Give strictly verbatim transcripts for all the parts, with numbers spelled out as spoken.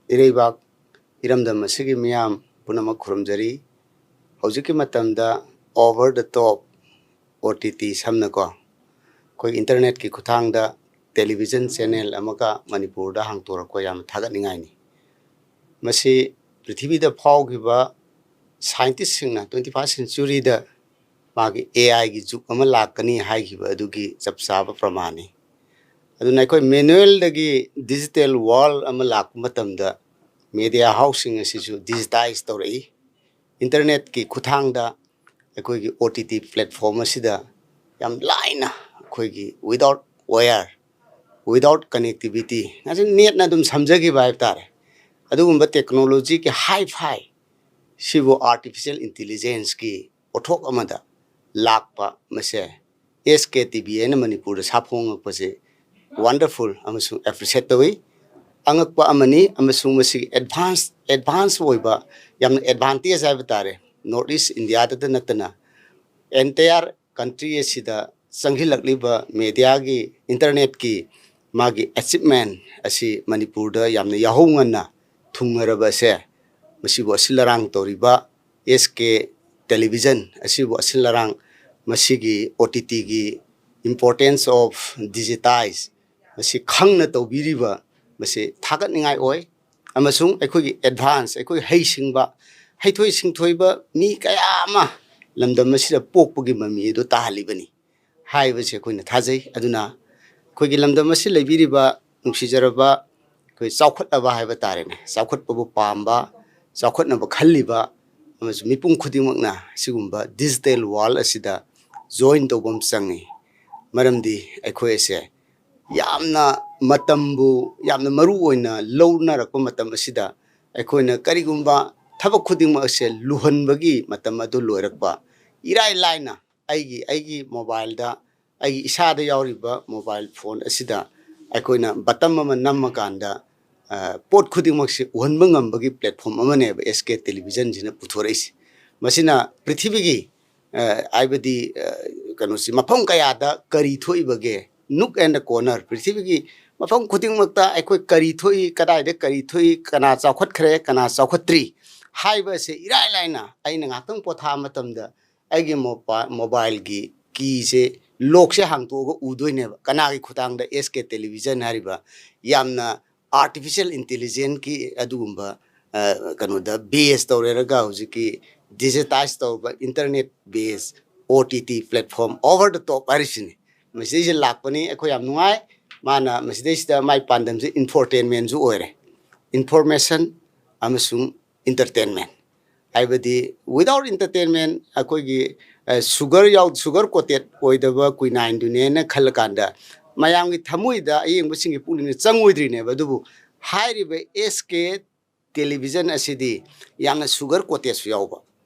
ꯏꯔꯩꯕꯥꯛ ꯏꯔꯝꯗꯝ ꯑꯁꯤꯒꯤ ꯃꯤꯌꯥꯝ ꯄꯨꯝꯅꯃꯛ ꯈꯨꯔꯨꯝꯖꯔꯤ꯫ ꯍꯧꯖꯤꯛꯀꯤ ꯃꯇꯝꯗ over the top, O T T, ꯁꯝꯅꯀꯣ, ꯑꯩꯈꯣꯏ ꯏꯟꯇꯔꯅꯦꯠꯀꯤ ꯈꯨꯠꯊꯥꯡꯗ ꯇꯦꯂꯤꯚꯤꯖꯟ ꯆꯦꯅꯦꯜ ꯑꯃꯒ ꯃꯅꯤꯄꯨꯔꯗ ꯍꯥꯡꯗꯣꯔꯛꯄ ꯌꯥꯝꯅ ꯊꯥꯒꯠꯅꯤꯡꯉꯥꯏꯅꯤ꯫ ꯃꯁꯤ ꯄ꯭ꯔꯤꯊꯤꯕꯤꯗ ꯐꯥꯎꯈꯤꯕ ꯁꯥꯏꯟꯇꯤꯁꯁꯤꯡꯅ twenty first centuryꯗ ꯃꯥꯒꯤ A Iꯒꯤ ꯖꯨꯒ ꯑꯃ ꯂꯥꯛꯀꯅꯤ ꯍꯥꯏꯈꯤꯕ ꯑꯗꯨꯒꯤ ꯆꯞ ꯆꯥꯕ ꯄ꯭ꯔꯃꯥꯟꯅꯤ꯫ ꯑꯗꯨꯅ ꯑꯩꯈꯣꯏ ꯃꯦꯅꯨꯋꯦꯜꯗꯒꯤ ꯗꯤꯖꯤꯇꯦꯜ ꯋꯥꯔꯜ ꯑꯃ ꯂꯥꯛꯄ ꯃꯇꯝꯗ ꯃꯦꯗꯤꯌꯥ ꯍꯥꯎꯁꯁꯤꯡ ꯑꯁꯤꯁꯨ ꯗꯤꯖꯤꯇꯥꯏꯁ ꯇꯧꯔꯛꯏ꯫ ꯏꯟꯇꯔꯅꯦꯠꯀꯤ ꯈꯨꯠꯊꯥꯡꯗ ꯑꯩꯈꯣꯏꯒꯤ O T T platform ꯑꯁꯤꯗ ꯌꯥꯝ ꯂꯥꯏꯅ ꯑꯩꯈꯣꯏꯒꯤ without wire, without connectivity, ꯉꯁꯤ ꯅꯦꯠꯅ ꯑꯗꯨꯝ ꯁꯝꯖꯈꯤꯕ ꯍꯥꯏꯕ ꯇꯥꯔꯦ꯫ ꯑꯗꯨꯒꯨꯝꯕ ꯇꯦꯛꯅꯣꯂꯣꯖꯤꯒꯤ ꯍꯥꯏ ꯐꯥꯏ ꯁꯤꯕꯨ ꯑꯥꯔꯇꯤꯐꯤꯁꯦꯜ ꯏꯟꯇꯤꯂꯤꯖꯦꯟꯁꯀꯤ ꯄꯣꯠꯊꯣꯛ ꯑꯃꯗ ꯂꯥꯛꯄ ꯃꯁꯦ S K T V ꯍꯥꯏꯅ ꯃꯅꯤꯄꯨꯔꯗ ꯁꯥꯐꯣꯡꯉꯛꯄꯁꯦ ꯋꯥꯟꯗꯔꯐꯨꯜ ꯑꯃꯁꯨꯡ ꯑꯦꯄ꯭ꯔꯤꯁꯤꯌꯦꯠ ꯇꯧꯏ꯫ ꯑꯉꯛꯄ ꯑꯃꯅꯤ ꯑꯃꯁꯨꯡ ꯃꯁꯤꯒꯤ ꯑꯦꯗꯚꯥꯟꯁ ꯑꯦꯗꯚꯥꯟꯁ ꯑꯣꯏꯕ, ꯌꯥꯝꯅ ꯑꯦꯗꯚꯥꯟꯇꯦꯖ ꯍꯥꯏꯕ ꯇꯥꯔꯦ, ꯅꯣꯔꯠ ꯏꯁ ꯏꯟꯗꯤꯌꯥꯗꯇ ꯅꯠꯇꯅ ꯑꯦꯟꯇꯌꯥꯔ ꯀꯟꯇ꯭ꯔꯤ ꯑꯁꯤꯗ ꯆꯪꯁꯤꯜꯂꯛꯂꯤꯕ ꯃꯦꯗꯤꯌꯥꯒꯤ, ꯏꯟꯇꯔꯅꯦꯠꯀꯤ ꯃꯥꯒꯤ ꯑꯦꯆꯤꯞꯃꯦꯟ ꯑꯁꯤ ꯃꯅꯤꯄꯨꯔꯗ ꯌꯥꯝꯅ ꯌꯥꯍꯧ ꯉꯟꯅ ꯊꯨꯡꯅꯔꯕ ꯑꯁꯦ ꯃꯁꯤꯕꯨ ꯑꯁꯤꯜ ꯑꯔꯥꯡ ꯇꯧꯔꯤꯕ S K ꯇꯦꯂꯤꯚꯤꯖꯟ ꯑꯁꯤꯕꯨ ꯑꯁꯤꯜ ꯑꯔꯥꯡ, ꯃꯁꯤꯒꯤ O T Tꯒꯤ importance of digitize ꯃꯁꯤ ꯈꯪꯅ ꯇꯧꯕꯤꯔꯤꯕ ꯃꯁꯤ ꯊꯥꯒꯠꯅꯤꯡꯉꯥꯏ ꯑꯣꯏ꯫ ꯑꯃꯁꯨꯡ ꯑꯩꯈꯣꯏꯒꯤ ꯑꯦꯗꯚꯥꯟꯁ, ꯑꯩꯈꯣꯏ ꯍꯩꯁꯤꯡꯕ, ꯍꯩꯊꯣꯏ ꯁꯤꯡꯊꯣꯏꯕ ꯃꯤ ꯀꯌꯥ ꯑꯃ ꯂꯝꯗꯝ ꯑꯁꯤꯗ ꯄꯣꯛꯄꯒꯤ ꯃꯃꯤ ꯑꯗꯨ ꯇꯥꯍꯜꯂꯤꯕꯅꯤ ꯍꯥꯏꯕꯁꯤ ꯑꯩꯈꯣꯏꯅ ꯊꯥꯖꯩ꯫ ꯑꯗꯨꯅ ꯑꯩꯈꯣꯏꯒꯤ ꯂꯝꯗꯝ ꯑꯁꯤ ꯂꯩꯕꯤꯔꯤꯕ ꯅꯨꯡꯁꯤꯖꯔꯕ ꯑꯩꯈꯣꯏ ꯆꯥꯎꯈꯠꯂꯕ ꯍꯥꯏꯕ ꯇꯥꯔꯦꯅꯦ, ꯆꯥꯎꯈꯠꯄꯕꯨ ꯄꯥꯝꯕ, ꯆꯥꯎꯈꯠꯅꯕ ꯈꯜꯂꯤꯕ ꯑꯃꯁꯨꯡ ꯃꯤꯄꯨꯝ ꯈꯨꯗꯤꯡꯃꯛꯅ ꯁꯤꯒꯨꯝꯕ ꯗꯤꯖꯤꯇꯦꯜ ꯋꯥꯔꯜ ꯑꯁꯤꯗ ꯖꯣꯏꯟ ꯇꯧꯕ ꯑꯃ ꯆꯪꯉꯤ꯫ ꯃꯔꯝꯗꯤ ꯑꯩꯈꯣꯏ ꯑꯁꯦ ꯌꯥꯝꯅ ꯃꯇꯝꯕꯨ ꯌꯥꯝꯅ ꯃꯔꯨ ꯑꯣꯏꯅ ꯂꯧꯅꯔꯛꯄ ꯃꯇꯝ ꯑꯁꯤꯗ ꯑꯩꯈꯣꯏꯅ ꯀꯔꯤꯒꯨꯝꯕ ꯊꯕꯛ ꯈꯨꯗꯤꯡꯃꯛ ꯑꯁꯦ ꯂꯨꯍꯟꯕꯒꯤ ꯃꯇꯝ ꯑꯗꯨ ꯂꯣꯏꯔꯛꯄ, ꯏꯔꯥꯏ ꯂꯥꯏꯅ ꯑꯩꯒꯤ, ꯑꯩꯒꯤ ꯃꯣꯕꯥꯏꯜꯗ, ꯑꯩꯒꯤ ꯏꯁꯥꯗ ꯌꯥꯎꯔꯤꯕ ꯃꯣꯕꯥꯏꯜ ꯐꯣꯟ ꯑꯁꯤꯗ ꯑꯩꯈꯣꯏꯅ ꯕꯇꯝ ꯑꯃ ꯅꯝꯃꯀꯥꯟꯗ, ꯑ, ꯄꯣꯠ ꯈꯨꯗꯤꯡꯃꯛꯁꯦ ꯎꯍꯟꯕ ꯉꯝꯕꯒꯤ ꯄ꯭ꯂꯦꯠꯐꯣꯝ ꯑꯃꯅꯦꯕ S K ꯇꯦꯂꯤꯚꯤꯖꯟꯁꯤꯅ ꯄꯨꯊꯣꯔꯛꯏꯁꯦ꯫ ꯃꯁꯤꯅ ꯄ꯭ꯔꯤꯊꯤꯕꯤꯒꯤ, ꯑ, ꯍꯥꯏꯕꯗꯤ, ꯑ, ꯀꯩꯅꯣꯁꯤ, ꯃꯐꯝ ꯀꯌꯥꯗ ꯀꯔꯤ ꯊꯣꯛꯏꯕꯒꯦ, nook and corner, ꯄ꯭ꯔꯤꯊꯤꯕꯤꯒꯤ ꯃꯐꯝ ꯈꯨꯗꯤꯡꯃꯛꯇ ꯑꯩꯈꯣꯏ ꯀꯔꯤ ꯊꯣꯛꯏ, ꯀꯗꯥꯏꯗ ꯀꯔꯤ ꯊꯣꯛꯏ, ꯀꯅꯥ ꯆꯥꯎꯈꯠꯈ꯭ꯔꯦ, ꯀꯅꯥ ꯆꯥꯎꯈꯠꯇ꯭ꯔꯤ ꯍꯥꯏꯕ ꯑꯁꯦ ꯏꯔꯥꯏ ꯂꯥꯏꯅ ꯑꯩꯅ ꯉꯥꯏꯍꯥꯛꯇꯪ ꯄꯣꯊꯥ ꯃꯇꯝꯗ ꯑꯩꯒꯤ ꯃꯣꯕꯥꯏꯜꯒꯤ ꯀꯤꯁꯦ, ꯂꯣꯛꯁꯦ ꯍꯥꯡꯇꯣꯛꯑꯒ ꯎꯗꯣꯏꯅꯦꯕ, ꯀꯅꯥꯒꯤ ꯈꯨꯠꯊꯥꯡꯗ ꯑꯦꯁ ꯀꯦ ꯇꯦꯂꯤꯚꯤꯖꯟ ꯍꯥꯏꯔꯤꯕ ꯌꯥꯝꯅ ꯑꯥꯔꯇꯤꯐꯤꯁꯤꯌꯦꯜ ꯏꯟꯇꯦꯂꯤꯖꯦꯟꯁꯀꯤ ꯑꯗꯨꯒꯨꯝꯕ ꯀꯩꯅꯣꯗ ꯕꯦꯁ ꯇꯧꯔꯦꯔꯒ ꯍꯧꯖꯤꯛꯀꯤ ꯗꯤꯖꯤꯇꯥꯏꯁ ꯇꯧꯔꯕ internet based O T T platform over the top ꯍꯥꯏꯔꯤꯁꯤꯅꯤ꯫ ꯃꯁꯤꯗꯩꯁꯤꯗ ꯂꯥꯛꯄꯅꯤ꯫ ꯑꯩꯈꯣꯏ ꯌꯥꯝ ꯅꯨꯡꯉꯥꯏ꯫ ꯃꯥꯅ ꯃꯁꯤꯗꯩꯁꯤꯗ ꯃꯥꯏ ꯄꯥꯟꯗꯝꯁꯦ ꯏꯟꯐꯣꯔꯇꯦꯟꯃꯦꯟꯁꯨ ꯑꯣꯏꯔꯦ, ꯏꯟꯐꯣꯔꯃꯦꯁꯟ ꯑꯃꯁꯨꯡ ꯏꯟꯇꯔꯇꯦꯟꯃꯦꯟ꯫ ꯍꯥꯏꯕꯗꯤ without entertainment ꯑꯩꯈꯣꯏꯒꯤ ꯁꯨꯒꯔ ꯌꯥꯎ ꯁꯨꯒꯔ ꯀꯣꯇꯦꯠ ꯑꯣꯏꯗꯕ ꯀꯨꯏꯅꯥꯏꯟꯗꯨꯅꯦꯅ ꯈꯜꯂꯀꯥꯟꯗ ꯃꯌꯥꯝꯒꯤ ꯊꯃꯣꯏꯗ, ꯑꯌꯦꯡꯕꯁꯤꯡꯒꯤ ꯄꯨꯛꯅꯤꯡꯗ ꯆꯪꯉꯣꯏꯗ꯭ꯔꯤꯅꯦꯕ꯫ ꯑꯗꯨꯕꯨ ꯍꯥꯏꯔꯤꯕ ꯑꯦꯁ ꯀꯦ ꯇꯦꯂꯤꯚꯤꯖꯟ ꯑꯁꯤꯗꯤ ꯌꯥꯝꯅ ꯁꯨꯒꯔ ꯀꯣꯇꯦꯠꯁꯨ ꯌꯥꯎꯕ,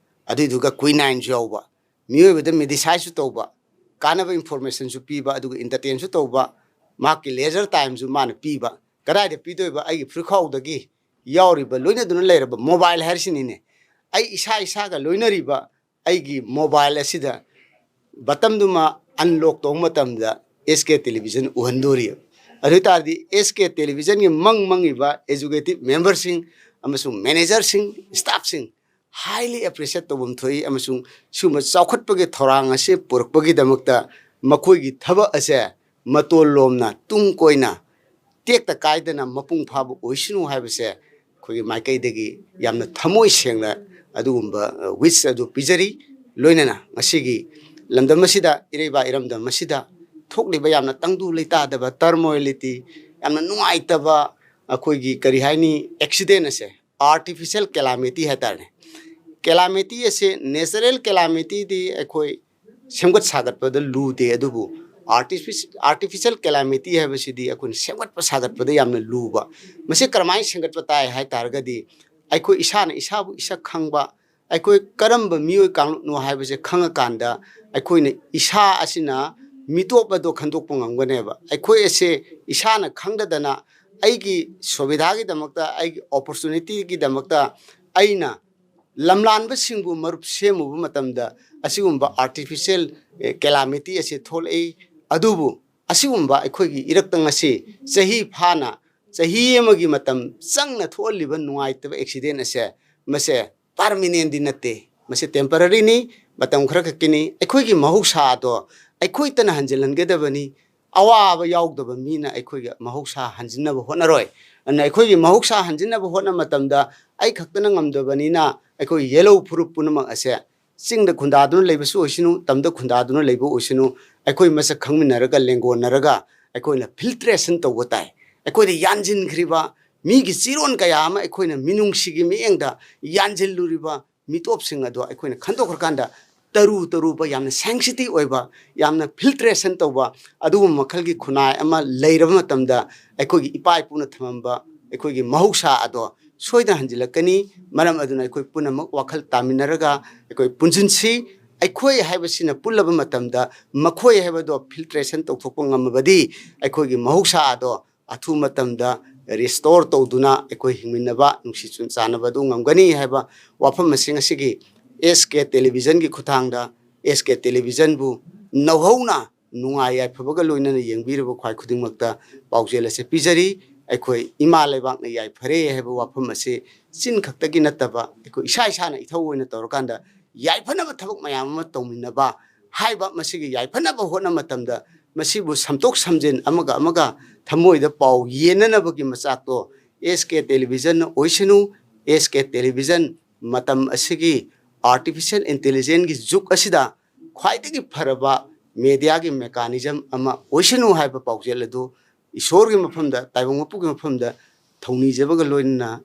ꯑꯗꯨꯏꯗꯨꯒ ꯀꯨꯏꯅꯥꯏꯟꯁꯨ ꯌꯥꯎꯕ, ꯃꯤꯑꯣꯏꯕꯗ ꯃꯦꯗꯤꯁꯥꯏꯁꯁꯨ ꯇꯧꯕ, ꯀꯥꯟꯅꯕ ꯏꯟꯐꯣꯔꯃꯦꯁꯟꯁꯨ ꯄꯤꯕ, ꯑꯗꯨꯒ ꯏꯟꯇꯔꯇꯦꯟꯁꯨ ꯇꯧꯕ, ꯃꯍꯥꯛꯀꯤ ꯂꯦꯖꯔ ꯇꯥꯏꯝꯁꯨ ꯃꯥꯅ ꯄꯤꯕ꯫ ꯀꯗꯥꯏꯗ ꯄꯤꯗꯣꯏꯕ? ꯑꯩꯒꯤ ꯐꯨꯔꯤꯠꯈꯥꯎꯗꯒꯤ ꯌꯥꯎꯔꯤꯕ, ꯂꯣꯏꯅꯗꯨꯅ ꯂꯩꯔꯕ ꯃꯣꯕꯥꯏꯜ ꯍꯥꯏꯔꯤꯁꯤꯅꯤꯅꯦ꯫ ꯑꯩ ꯏꯁꯥ ꯏꯁꯥꯒ ꯂꯣꯏꯅꯔꯤꯕ ꯑꯩꯒꯤ ꯃꯣꯕꯥꯏꯜ ꯑꯁꯤꯗ ꯕꯇꯝꯗꯨꯃ ꯑꯟꯂꯣꯛ ꯇꯧꯕ ꯃꯇꯝꯗ ꯑꯦꯁ ꯀꯦ ꯇꯦꯂꯤꯚꯤꯖꯟ ꯎꯍꯟꯗꯣꯔꯤ꯫ ꯑꯗꯨ ꯑꯣꯏ ꯇꯥꯔꯗꯤ ꯑꯦꯁ ꯀꯦ ꯇꯦꯂꯤꯚꯤꯖꯟꯒꯤ ꯃꯪ ꯃꯪꯉꯤꯕ ꯑꯦꯖꯨꯀꯦꯇꯤꯚ ꯃꯦꯝꯕꯔꯁꯤꯡ ꯑꯃꯁꯨꯡ ꯃꯦꯅꯦꯖꯔꯁꯤꯡ, ꯁ꯭ꯇꯥꯐꯁꯤꯡ highly appreciate ꯇꯧꯐꯝ ꯊꯣꯛꯏ꯫ ꯑꯃꯁꯨꯡ ꯁꯤꯒꯨꯝꯕ ꯆꯥꯎꯈꯠꯄꯒꯤ ꯊꯧꯔꯥꯡ ꯑꯁꯤ ꯄꯨꯔꯛꯄꯒꯤꯗꯃꯛꯇ ꯃꯈꯣꯏꯒꯤ ꯊꯕꯛ ꯑꯁꯦ ꯃꯇꯣꯜ ꯂꯣꯝꯅ, ꯇꯨꯡ ꯀꯣꯏꯅ, ꯇꯦꯛꯇ ꯀꯥꯏꯗꯅ ꯃꯄꯨꯡ ꯐꯥꯕ ꯑꯣꯏꯁꯅꯨ ꯍꯥꯏꯕꯁꯦ ꯑꯩꯈꯣꯏꯒꯤ ꯃꯥꯏꯀꯩꯗꯒꯤ ꯌꯥꯝꯅ ꯊꯃꯣꯏ ꯁꯦꯡꯅ ꯑꯗꯨꯒꯨꯝꯕ ꯋꯤꯁ ꯑꯗꯨ ꯄꯤꯖꯔꯤ꯫ ꯂꯣꯏꯅꯅ ꯉꯁꯤꯒꯤ ꯂꯝꯗꯝ ꯑꯁꯤꯗ, ꯏꯔꯩꯕꯥꯛ ꯏꯔꯝꯗꯝ ꯑꯁꯤꯗ ꯊꯣꯛꯂꯤꯕ ꯌꯥꯝꯅ ꯇꯪꯗꯨ ꯂꯩꯇꯥꯗꯕ, ꯇꯔꯃꯣꯏꯂꯤꯇꯤ, ꯌꯥꯝꯅ ꯅꯨꯡꯉꯥꯏꯇꯕ ꯑꯩꯈꯣꯏꯒꯤ ꯀꯔꯤ ꯍꯥꯏꯅꯤ, ꯑꯦꯛꯁꯤꯗꯦꯟ ꯑꯁꯦ, ꯑꯥꯔꯇꯤꯐꯤꯁꯦꯜ ꯀꯦꯂꯥꯃꯤꯇꯤ ꯍꯥꯏꯇꯥꯔꯦ꯫ ꯀꯦꯂꯥꯃꯤꯇꯤ ꯑꯁꯦ, ꯅꯦꯆꯔꯦꯜ ꯀꯦꯂꯥꯃꯤꯇꯤꯗꯤ ꯑꯩꯈꯣꯏ ꯁꯦꯝꯒꯠ ꯁꯥꯒꯠꯄꯗ ꯂꯨꯗꯦ, ꯑꯗꯨꯕꯨ ꯑꯥꯔꯇꯤꯐꯤꯁꯤꯌꯦꯜ ꯀꯦꯂꯥꯃꯤꯇꯤ ꯍꯥꯏꯕꯁꯤꯗꯤ ꯑꯩꯈꯣꯏꯅ ꯁꯦꯝꯒꯠꯄ ꯁꯥꯒꯠꯄꯗ ꯌꯥꯝꯅ ꯂꯨꯕ꯫ ꯃꯁꯤ ꯀꯔꯝꯍꯥꯏꯅ ꯁꯦꯝꯒꯠꯄ ꯇꯥꯏ ꯍꯥꯏ ꯇꯥꯔꯒꯗꯤ, ꯑꯩꯈꯣꯏ ꯏꯁꯥꯅ ꯏꯁꯥꯕꯨ ꯏꯁꯛ ꯈꯪꯕ, ꯑꯩꯈꯣꯏ ꯀꯔꯝꯕ ꯃꯤꯑꯣꯏ ꯀꯥꯡꯂꯨꯞꯅꯣ ꯍꯥꯏꯕꯁꯦ ꯈꯪꯉꯀꯥꯟꯗ ꯑꯩꯈꯣꯏꯅ ꯏꯁꯥ ꯑꯁꯤꯅ ꯃꯤꯇꯣꯞ ꯑꯗꯣ ꯈꯟꯗꯣꯛꯄ ꯉꯝꯒꯅꯦꯕ꯫ ꯑꯩꯈꯣꯏ ꯑꯁꯦ ꯏꯁꯥꯅ ꯈꯪꯗꯗꯅ ꯑꯩꯒꯤ ꯁꯨꯕꯤꯙꯥꯒꯤꯗꯃꯛꯇ, ꯑꯩꯒꯤ ꯑꯣꯄꯣꯔꯆꯨꯅꯤꯇꯤꯒꯤꯗꯃꯛꯇ ꯑꯩꯅ ꯂꯝꯂꯥꯟꯕꯁꯤꯡꯕꯨ ꯃꯔꯨꯞ ꯁꯦꯝꯃꯨꯕ ꯃꯇꯝꯗ ꯑꯁꯤꯒꯨꯝꯕ ꯑꯥꯔꯇꯤꯐꯤꯁꯤꯌꯦꯜ ꯀꯦꯂꯥꯃꯤꯇꯤ ꯑꯁꯤ ꯊꯣꯛꯂꯛꯏ꯫ ꯑꯗꯨꯕꯨ ꯑꯁꯤꯒꯨꯝꯕ ꯑꯩꯈꯣꯏꯒꯤ ꯏꯔꯛꯇ ꯉꯁꯤ ꯆꯍꯤ ꯐꯥꯅ, ꯆꯍꯤ ꯑꯃꯒꯤ ꯃꯇꯝ ꯆꯪꯅ ꯊꯣꯛꯍꯜꯂꯤꯕ ꯅꯨꯡꯉꯥꯏꯇꯕ ꯑꯦꯛꯁꯤꯗꯦꯟ ꯑꯁꯦ, ꯃꯁꯦ ꯄꯥꯔꯃꯤꯅꯦꯟꯗꯤ ꯅꯠꯇꯦ, ꯃꯁꯤ ꯇꯦꯝꯄꯔꯔꯤꯅꯤ, ꯃꯇꯝ ꯈꯔ ꯈꯛꯀꯤꯅꯤ꯫ ꯑꯩꯈꯣꯏꯒꯤ ꯃꯍꯧꯁꯥꯗꯣ ꯑꯩꯈꯣꯏꯇꯅ ꯍꯟꯖꯤꯜꯍꯟꯒꯗꯕꯅꯤ꯫ ꯑꯋꯥꯕ ꯌꯥꯎꯗꯕ ꯃꯤꯅ ꯑꯩꯈꯣꯏꯒꯤ ꯃꯍꯧꯁꯥ ꯍꯟꯖꯤꯟꯅꯕ ꯍꯣꯠꯅꯔꯣꯏ꯫ ꯑꯗꯨꯅ ꯑꯩꯈꯣꯏꯒꯤ ꯃꯍꯧꯁꯥ ꯍꯟꯖꯤꯟꯅꯕ ꯍꯣꯠꯅꯕ ꯃꯇꯝꯗ ꯑꯩ ꯈꯛꯇꯅ ꯉꯝꯗꯕꯅꯤꯅ ꯑꯩꯈꯣꯏ ꯌꯦꯜꯍꯧ ꯐꯨꯔꯨꯞ ꯄꯨꯝꯅꯃꯛ ꯑꯁꯦ ꯆꯤꯡꯗ ꯈꯨꯟꯗꯥꯗꯨꯅ ꯂꯩꯕꯁꯨ ꯑꯣꯏꯁꯅꯨ, ꯇꯝꯗ ꯈꯨꯟꯗꯥꯗꯨꯅ ꯂꯩꯕ ꯑꯣꯏꯁꯅꯨ, ꯑꯩꯈꯣꯏ ꯃꯁꯛ ꯈꯪꯃꯤꯟꯅꯔꯒ, ꯂꯦꯡꯒꯣꯟꯅꯔꯒ ꯑꯩꯈꯣꯏꯅ ꯐꯤꯜꯇ꯭ꯔꯦꯁꯟ ꯇꯧꯕ ꯇꯥꯏ꯫ ꯑꯩꯈꯣꯏꯗ ꯌꯥꯟꯁꯤꯟꯈ꯭ꯔꯤꯕ ꯃꯤꯒꯤ ꯆꯤꯔꯣꯟ ꯀꯌꯥ ꯑꯃ ꯑꯩꯈꯣꯏꯅ ꯃꯤꯅꯨꯡꯁꯤꯒꯤ ꯃꯤꯠꯌꯦꯡꯗ ꯌꯥꯟꯁꯤꯜꯂꯨꯔꯤꯕ ꯃꯤꯇꯣꯞꯁꯤꯡ ꯑꯗꯣ ꯑꯩꯈꯣꯏꯅ ꯈꯟꯗꯣꯛꯈ꯭ꯔꯀꯥꯟꯗ ꯇꯔꯨ ꯇꯔꯨꯕ, ꯌꯥꯝꯅ ꯁꯦꯡꯁꯤꯇꯤ ꯑꯣꯏꯕ, ꯌꯥꯝꯅ ꯐꯤꯜꯇ꯭ꯔꯦꯁꯟ ꯇꯧꯕ ꯑꯗꯨꯒꯨꯝꯕ ꯃꯈꯜꯒꯤ ꯈꯨꯟꯅꯥꯏ ꯑꯃ ꯂꯩꯔꯕ ꯃꯇꯝꯗ ꯑꯩꯈꯣꯏꯒꯤ ꯏꯄꯥ ꯏꯄꯨꯅ ꯊꯝꯃꯝꯕ ꯑꯩꯈꯣꯏꯒꯤ ꯃꯍꯧꯁꯥ ꯑꯗꯣ ꯁꯣꯏꯗꯅ ꯍꯟꯖꯤꯜꯂꯛꯀꯅꯤ꯫ ꯃꯔꯝ ꯑꯗꯨꯅ ꯑꯩꯈꯣꯏ ꯄꯨꯝꯅꯃꯛ ꯋꯥꯈꯜ ꯇꯥꯃꯤꯟꯅꯔꯒ ꯑꯩꯈꯣꯏ ꯄꯨꯟꯁꯤꯟꯁꯤ꯫ ꯑꯩꯈꯣꯏ ꯍꯥꯏꯕꯁꯤꯅ ꯄꯨꯜꯂꯕ ꯃꯇꯝꯗ ꯃꯈꯣꯏ ꯍꯥꯏꯕꯗꯣ ꯐꯤꯜꯇ꯭ꯔꯦꯁꯟ ꯇꯧꯊꯣꯛꯄ ꯉꯝꯃꯕꯗꯤ ꯑꯩꯈꯣꯏꯒꯤ ꯃꯍꯧꯁꯥ ꯑꯗꯣ ꯑꯊꯨꯕ ꯃꯇꯝꯗ ꯔꯤꯁꯇꯣꯔ ꯇꯧꯗꯨꯅ ꯑꯩꯈꯣꯏ ꯍꯤꯡꯃꯤꯟꯅꯕ, ꯅꯨꯡꯁꯤ ꯆꯥꯟꯅꯕ ꯑꯗꯨ ꯉꯝꯒꯅꯤ ꯍꯥꯏꯕ ꯋꯥꯐꯝ ꯑꯁꯤ ꯉꯁꯤꯒꯤ ꯑꯦꯁ ꯀꯦ ꯇꯦꯂꯤꯚꯤꯖꯟꯒꯤ ꯈꯨꯠꯊꯥꯡꯗ ꯑꯦꯁ ꯀꯦ ꯇꯦꯂꯤꯚꯤꯖꯟꯕꯨ ꯅꯧꯍꯧꯅ ꯅꯨꯡꯉꯥꯏ ꯌꯥꯏꯐꯕꯒ ꯂꯣꯏꯅꯅ ꯌꯦꯡꯕꯤꯔꯕ ꯈ꯭ꯋꯥꯏ ꯈꯨꯗꯤꯡꯃꯛꯇ ꯄꯥꯎꯖꯦꯜ ꯑꯁꯦ ꯄꯤꯖꯔꯤ꯫ ꯑꯩꯈꯣꯏ ꯏꯃꯥ ꯂꯩꯕꯥꯛꯅ ꯌꯥꯏꯐꯔꯦ ꯍꯥꯏꯕ ꯋꯥꯐꯝ ꯑꯁꯤ ꯆꯤꯟ ꯈꯛꯇꯒꯤ ꯅꯠꯇꯕ ꯑꯩꯈꯣꯏ ꯏꯁꯥ ꯏꯁꯥꯅ ꯏꯊꯧ ꯑꯣꯏꯅ ꯇꯧꯔꯀꯥꯟꯗ ꯌꯥꯏꯐꯅꯕ ꯊꯕꯛ ꯃꯌꯥꯝ ꯑꯃ ꯇꯧꯃꯤꯟꯅꯕ ꯍꯥꯏꯕ, ꯃꯁꯤꯒꯤ ꯌꯥꯏꯐꯅꯕ ꯍꯣꯠꯅꯕ ꯃꯇꯝꯗ ꯃꯁꯤꯕꯨ ꯁꯝꯗꯣꯛ ꯁꯝꯖꯤꯟ ꯑꯃꯒ ꯑꯃꯒ ꯊꯃꯣꯏꯗ ꯄꯥꯎ ꯌꯦꯟꯅꯅꯕꯒꯤ ꯃꯆꯥꯛꯇꯣ ꯑꯦꯁ ꯀꯦ ꯇꯦꯂꯤꯚꯤꯖꯟꯅ ꯑꯣꯏꯁꯅꯨ꯫ ꯑꯦꯁ ꯀꯦ ꯇꯦꯂꯤꯚꯤꯖꯟ ꯃꯇꯝ ꯑꯁꯤꯒꯤ ꯑꯥꯔꯇꯤꯐꯤꯁꯤꯌꯦꯜ ꯏꯟꯇꯦꯂꯤꯖꯦꯟꯁꯒꯤ ꯖꯨꯛ ꯑꯁꯤꯗ ꯈ꯭ꯋꯥꯏꯗꯒꯤ ꯐꯔꯕ ꯃꯦꯗꯤꯌꯥꯒꯤ ꯃꯦꯀꯥꯅꯤꯖꯝ ꯑꯃ ꯑꯣꯏꯁꯅꯨ ꯍꯥꯏꯕ ꯄꯥꯎꯖꯦꯜ ꯑꯗꯨ ꯏꯁꯣꯔꯒꯤ ꯃꯐꯝꯗ, ꯇꯥꯏꯕꯪ ꯃꯄꯨꯒꯤ ꯃꯐꯝꯗ ꯊꯧꯅꯤꯖꯕꯒ ꯂꯣꯏꯅꯅ